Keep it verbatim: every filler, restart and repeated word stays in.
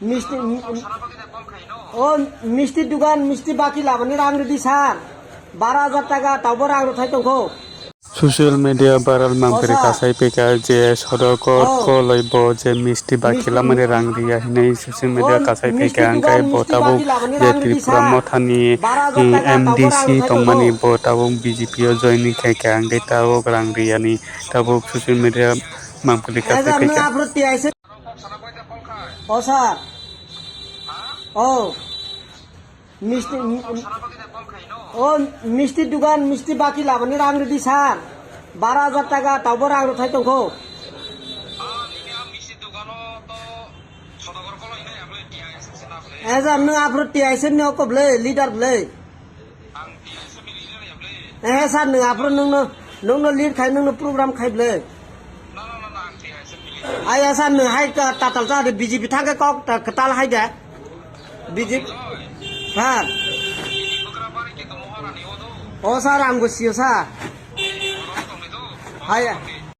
Misti, o misti dugan, misti baki labani rang ridi sir. Baro hajar taka, taubo rang rwthai tongkho. Social media viral mangpili kasai pika je sodokor koloi bo je misti baki lamani rang riya hinwi social media kasai pika, hingkai bo tabuk je Tripura mothani M D C tongmani bo tabuk B J P o join khaika, hingkai tabuk rang riyani tabuk social media mangpili kasai pika. O sir. O. Misti, o misti dugan, misti baki labani rang ridi sir. Baro hajar taka, taubo rang rwthai tongkho. E sir, nwng aphuru T I S F ni oko bwle, leader bwle. Eh sir, nwng aphuru nwngno, nwngno lead khai, nwngno program khai bwle. Aya sir, nwng hai ka tatal cha de B J P thangkhe kok ta kwtal hai de. B J P. Sir. O sir, ang bo sio sir. Hai.